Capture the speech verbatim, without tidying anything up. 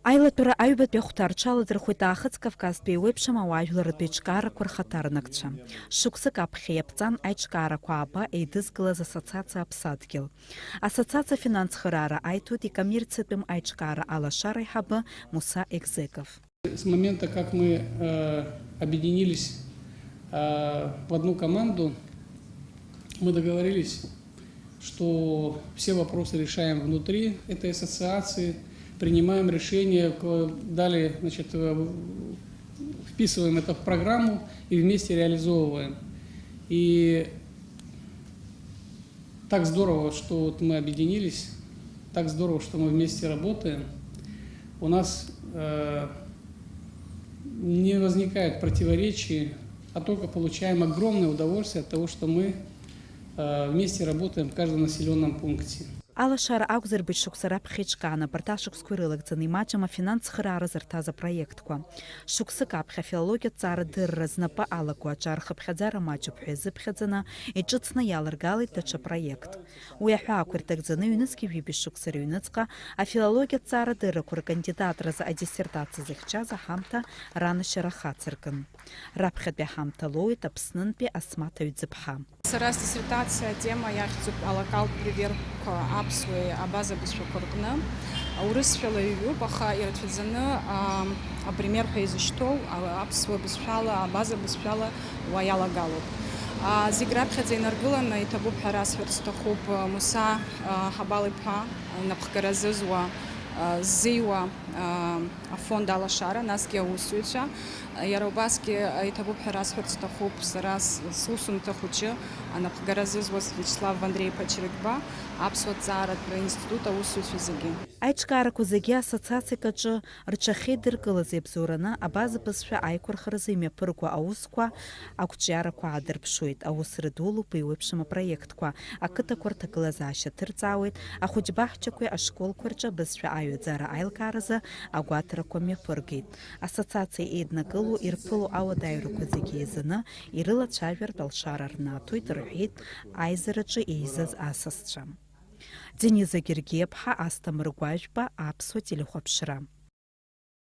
Аилатәара аҩбатәи ахәҭа рҽаладырхәеит Аахыҵ Кавказтәи еиуеиԥшым ауаажәларратә еиҿкаарақәа рхаҭарнакцәа. Шықәсык аԥхьа иаԥҵан аиҿкаарақәа ааба еидызкылаз ассоциациа Аԥсадгьыл. Ассоциациа афинансцхыраара аиҭоит икоммерциатәым аиҿкаара алашара аиҳабы Муса Егзеков. С момента, как мы э, объединились э, в одну команду, мы договорились, что все вопросы решаем внутри этой ассоциации, принимаем решения, к- далее, значит, э, вписываем это в программу и вместе реализовываем. И так здорово, что вот мы объединились, так здорово, что мы вместе работаем. У нас э, не возникает противоречий, а только получаем огромное удовольствие от того, что мы э, вместе работаем в каждом населенном пункте. Алашара акәзар, быжь шықәса раԥхьа иҿкаан, абарҭ ашықәсқәа ирылагӡаны имаҷым афинанс цхыраара зырҭаз апроектқәа. Шықәсык аԥхьа афилологиатә ҵарадырра знапы алаку аҿар хыԥхьаӡара маҷуп ҳәа иазыԥхьаӡаны, иҿыцны иалыргалеит даҽа проект. Уи аҳәаақәа ирҭагӡаны ҩнызқьи жәибжь шықәса рыҩныҵҟа афилологиатә ҵарадыррақәа ркандидатразы адиссертациа зыхьчаз аҳамҭа ранашьара хацыркын. Раԥхьатәи аҳамҭа лоуит Аԥснынтәи Асмаҭ Аҩӡыԥҳа. Сара сдиссертациа атема иахьӡуп алокалтә ревербқәа аԥсуеи абаза бызшәақәа рҟны. Урысшәала иҩуп, аха ирацәаӡаны, а, апример ҳәа изышьҭоу, а, аԥсуа бызшәала, абаза бызшәала уа иалагалоуп. А, зегь раԥхьаӡа инаргыланы иҭабуп ҳәа расҳәарц сҭахуп, а, Муса, а, Ҳабал-иԥа, а, инапхгара зызуа, а, ззиуа, а, афонд алашара, насгьы аусзуҩцәа. Иара убасгьы иҭабуп ҳәа расҳәарц сҭахуп сара с-, сусумҭа хәыҷы, анапхгара зызуаз Виачеслав Андреи-иԥа Чрыгба, аԥсуа ҭҵааратә институт аусзуҩцәа зегьы. Аиҿкаарақәа зегьы ассоциациак аҿы рҽахьеидыркылаз иабзоураны абаза бызшәа аиқәырхаразы имҩаԥырго аусқәа, ақәҿиарақәа аадырԥшуеит, аус рыдулоуп еиуеиԥшым апроектқәа, ақыҭақәа рҭагылазаашьа ҭырҵаауеит, ахәыҷбаҳчақәеи ашколқәеи рҿы абызшәа аҩаӡара аилкааразы агәаҭарақәа мҩаԥыргеит. Ассоциациа еиднакыло ирԥыло ауадаҩрақәа зегьы еизаны ирылацәажәартә алшара рнаҭоит, рҳәеит аизараҿы еизаз асасцәа. Дениза Гергиаԥҳа, Асҭамыр Гәажәба, Аԥсуа телехәаԥшра.